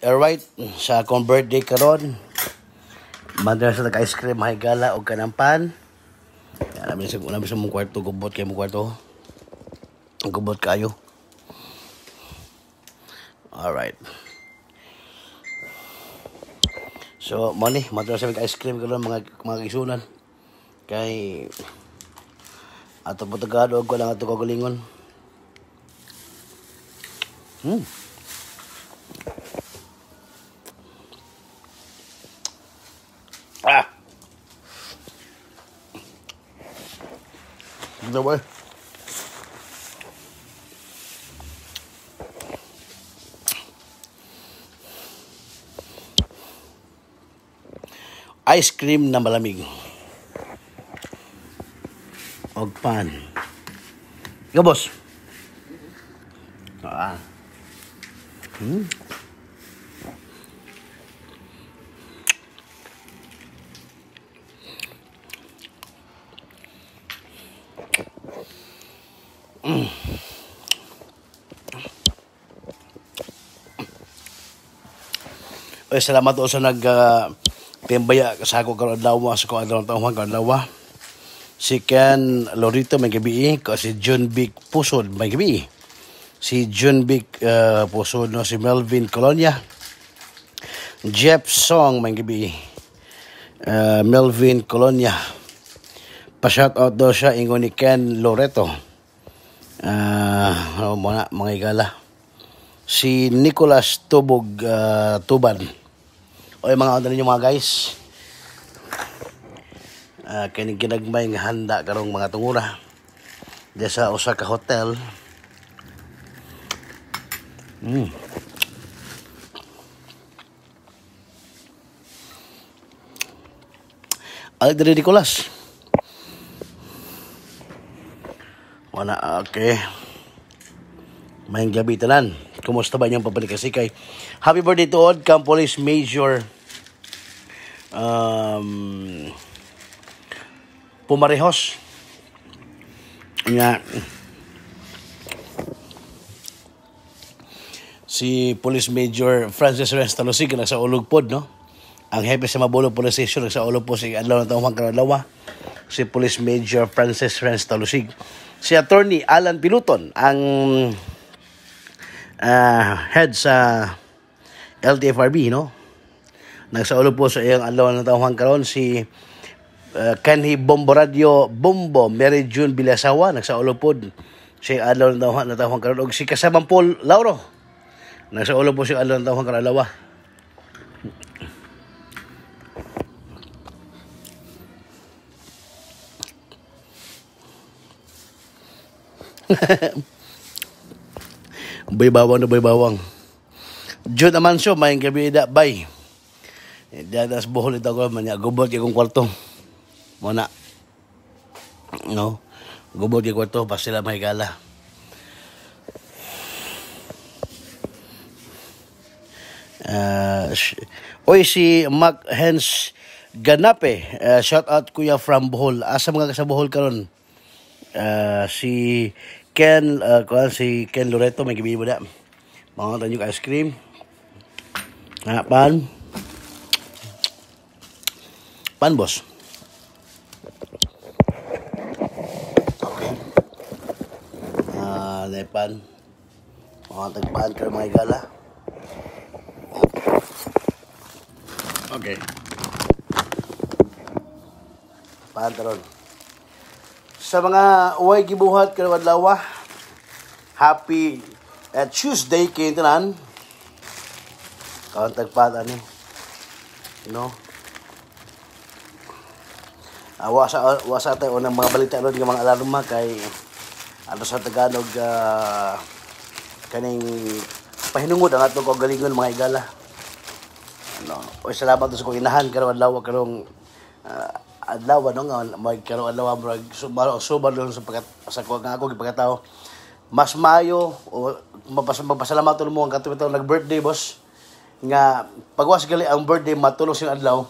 Alright, sa akong birthday karon, mandar sa ice cream mahigala og kanang pan. Namin sa mong kwarto, gubot kay mong kwarto. Gubot kayo. Alright. So, money, mandar sa ice cream karon mga kisunan. Kay ato po tagado og lang ato kagalingon. Ah. The way. Ice cream na malamig. Og pan. Ikaw, boss. Ah. Oy, salamat sa nag timbaya sa ako karon adlaw sa ko adlaw taong karon adlaw. Si Ken Lorito may gabi, si John Vic Pusod may gabi. Si John Vic Pusod, no, si Melvin Colonia. Jeff Song may gabi. Melvin Colonia. Pa-shout out daw siya ingon ni Ken Loreto. Mga mga igala. Si Nicolas Tubog Tuban. Oy, mga ano ninyo mga guys. Kining ginagmay nga handa karong mga tungura diya sa usa ka hotel. Alik diri Nicolas. Wala, okay. Mayang gabi tanan. Kumusta ba inyong pabalikasikay? Happy birthday to all Camp Police Major Pumarejos. Nga si Police Major Francis Renz Talusig nasa ulog pod, no? Ang hepe sa Mabolo Police Station nasa ulog po si adlaw na taong karon si Police Major Francis Renz Talusig. Si Attorney Alan Piluton ang head sa LTFRB, no? Nagsaulog po sa iyang adlaw na taong karon si Kenny Bombo Radio Bombo Mary June Bilasawa nagsaulog po siya adlaw na taong karon, og si kasamang Paul Lauro nagsaulog po siya adlaw na taong karon adlaw. Boy bawang na boy bawang. June Amancio, may gabi da bay. Diadas Bohol ito ko manya gubot kay kong kwarto. Muna. No. Gubot kay kwarto pa sila mahigala. Oy si Mac Hens Ganape, shout out kuya from Bohol. Asa mga ka sa Bohol karon? Si Ken si Ken Loreto may gabi mo da. Mga tanyo ice cream. Pan. Pan boss. Okay. Pan. Mga tagpaan karon mga igala. Okay. Pan taron. Sa mga uway gibuhat karong adlaw, happy Tuesday kay tanan. Kaon tagpat ani. No. Wasa tayo unang mga balita ron nga mga alarma kay ano sa Tagalog kaning pahinungod ang atong kaugalingon mga igala. Ano, oy salamat sa kong inahan karong adlaw karong adlaw no nga mag karong adlaw murag suba doon sa pagkat sa ko nga ako gipagkatao. Mas maayo o magpasalamat mo ang katong nag-birthday boss nga pagwas gali ang birthday matulog sing adlaw.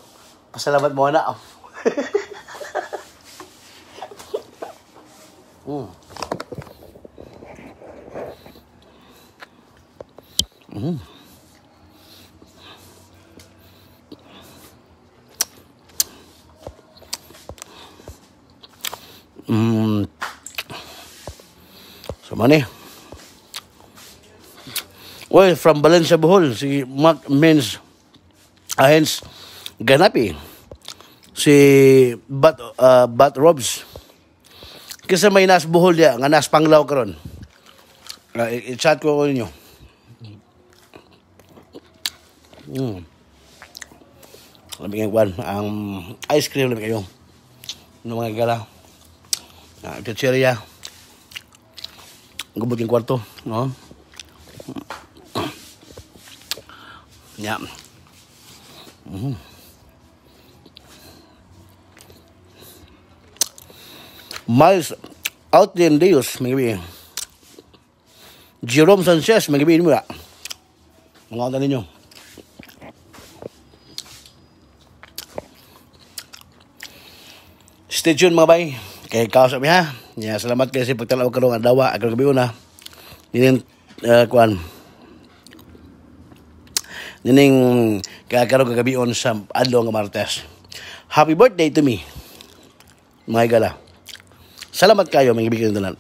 Pasalamat mo na. Mani. Well, from Valencia, Bohol, si Mark Mens Ahens Ganapi. Si Bat Robs. Kasi may nas Bohol diya, nga nas Panglao karon. I-chat ko ninyo. Lami kayo kwan. Ang ice cream, lami kayo. Ng mga gala. Chicheria. Gubot yung kwarto. No? Yeah. Miles out din Dios, may gabi. Jerome Sanchez, may gabi mo. Mga unta ninyo. Stay tuned, mga bay. Kay kausap mi ha. Yeah, salamat kayo sa pagtalaw karong adlaw, karong gabi una. Nining kuan. Nining kakarong kagabion sa adlaw nga Martes. Happy birthday to me, mga higala. Salamat kayo, mga kaibigan tanan.